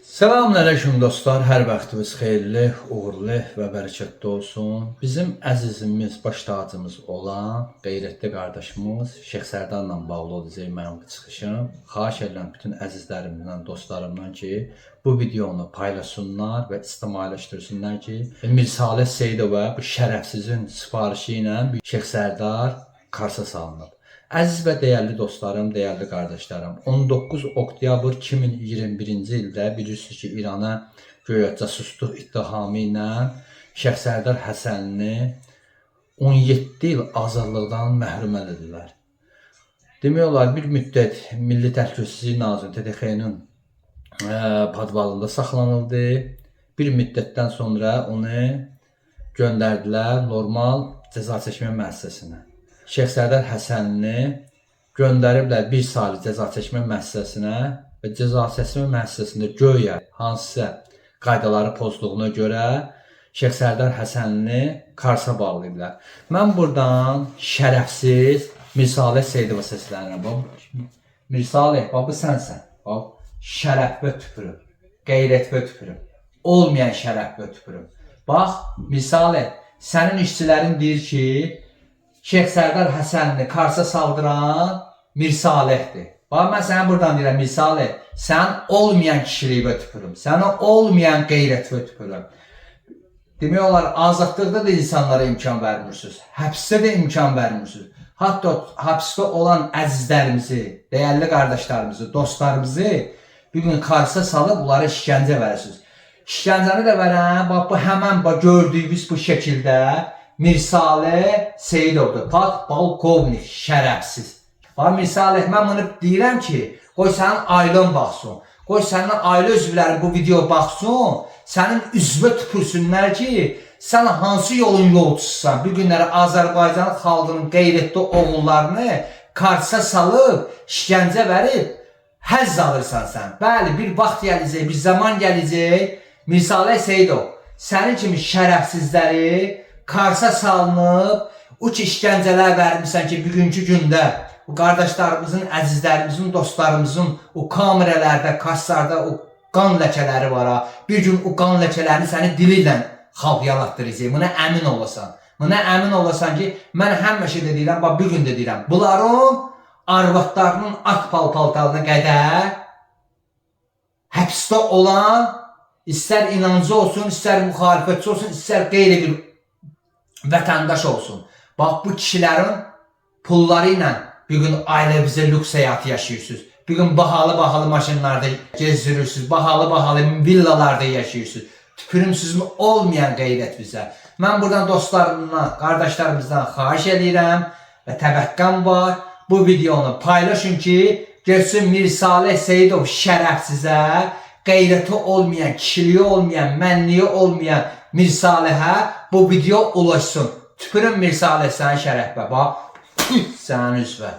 Selamünaleyküm dostlar. Hər vaxtınız xeyirli, uğurlu və bərəkətli olsun. Bizim əzizimiz, baş tacımız olan qeyrətli qardaşımız Şeyx Sərdarla bağlı olacaq mənim bu çıxışım. Xahiş edirəm bütün əzizlərimdən, dostlarımdan ki, bu videonu paylaşsınlar və ictimailəşdirsinlər ki, Mirsaleh Seyidova bu şərəfsizin sifarişi ilə Şeyx Sərdar Karsa salınıb. Əziz və dəyərli dostlarım, dəyərli qardaşlarım, 19 oktyabr 2021-ci ildə bilirsiniz ki, İrana göyə casusluq ittihamı ilə Şeyx Sərdar Həsənlini 17 il azadlıqdan məhrum edildilər. Demək olar bir müddət Milli Təhlükəsizlik Naziri TTX-nin podvalında saxlanıldı. Bir müddətdən sonra onu göndərdilər normal cəza çəkmə müəssisəsinə. Şeyx Sərdar Həsənlini göndəriblər bir saat cəza çəkmə müəssisəsinə və cəza çəkmə müəssisəsində göyə hansısa qaydaları pozduğuna görə Şeyx Sərdar Həsənlini Karsa bağlayıblar. Mən buradan şərəfsiz Mirsaleh Seyidova səslənirəm. Bax, Mirsaleh, bax bu sənsən. Bax, şərəfə tüpürüm. Qeyrətvə tüpürüm. Olmayan şərəfə tüpürüm. Bax, Mirsaleh, sənin işçilərin deyir ki, Şeyx Sərdar Həsənlini Karsa saldıran Mirsalehdir. Bax, mən sənə buradan deyirəm, Mirsaleh, sən olmayan kişiliyivə tüpürüm. Sənə olmayan qeyrətvə tüpürüm. Demək olar azadlıqda da insanlara imkan vermirsiniz. Həbsdə də imkan vermirsiniz. Hətta həbsdə olan əzizlərimizi, dəyərli qardaşlarımızı, dostlarımızı bir gün Karsa salıb bunlara işgəncə verirsiniz. İşgəncəni də verən, bax bu həmən bax gördüyünüz bu şəkildə Mirsaleh Seyidovdur. Podpolkovnik şərəfsiz. Bax Mirsaleh, mən bunu deyirəm ki, qoy sənin ailən baxsın. Qoy sənin ailə üzvlərin bu video baxsın, sənin üzvə tüpürsünlər ki, sən hansı yolun yolçususan. Bir günləri Azərbaycan xalqının qeyrətli oğullarını Karsa salıb, işgəncə verib həzz alırsan sən. Bəli, bir vaxt gələcək, bir zaman gələcək. Mirsaleh Seyidov, sənin kimi şərəfsizləri Karsa salınıb, o ki işgəncələr vermisən ki, bugünkü gündə bu qardaşlarımızın, əzizlərimizin, dostlarımızın o kameralarda, kasslarda o qan ləkələri var ha. Bir gün o qan ləkələrini səni dili ilə xalq yalatdıracaq. Buna əmin olasan. Buna əmin olasan ki, mən həmişə də deyirəm, bax bu gün də deyirəm. Bunların arvadlarının at paltalına qədər həbsdə olan istər inancı olsun, istər müxalifətçi olsun, istər qeyri bir vətəndaş olsun. Bax bu kişilərin pulları ilə bir gün ailə bizə lüks həyatı yaşayırsınız. Bir gün bahalı-bahalı maşınlarda gezdirirsiniz, bahalı-bahalı villalarda yaşayırsınız. Tüpürüm sizin olmayan qeyrət bizə. Mən buradan dostlarımdan, qardaşlarımızdan xahiş edirəm və təvəqqəm var. Bu videonu paylaşın ki, getsin Mirsaleh Seyidov şərəfsizə, qeyrəti olmayan, kişiliyi olmayan, mənliyi olmayan Mirsalehə bu video ulaşsın. Tüpürüm Mirsaleh sənin şərəfə. Bax, tüh sənin üzvə.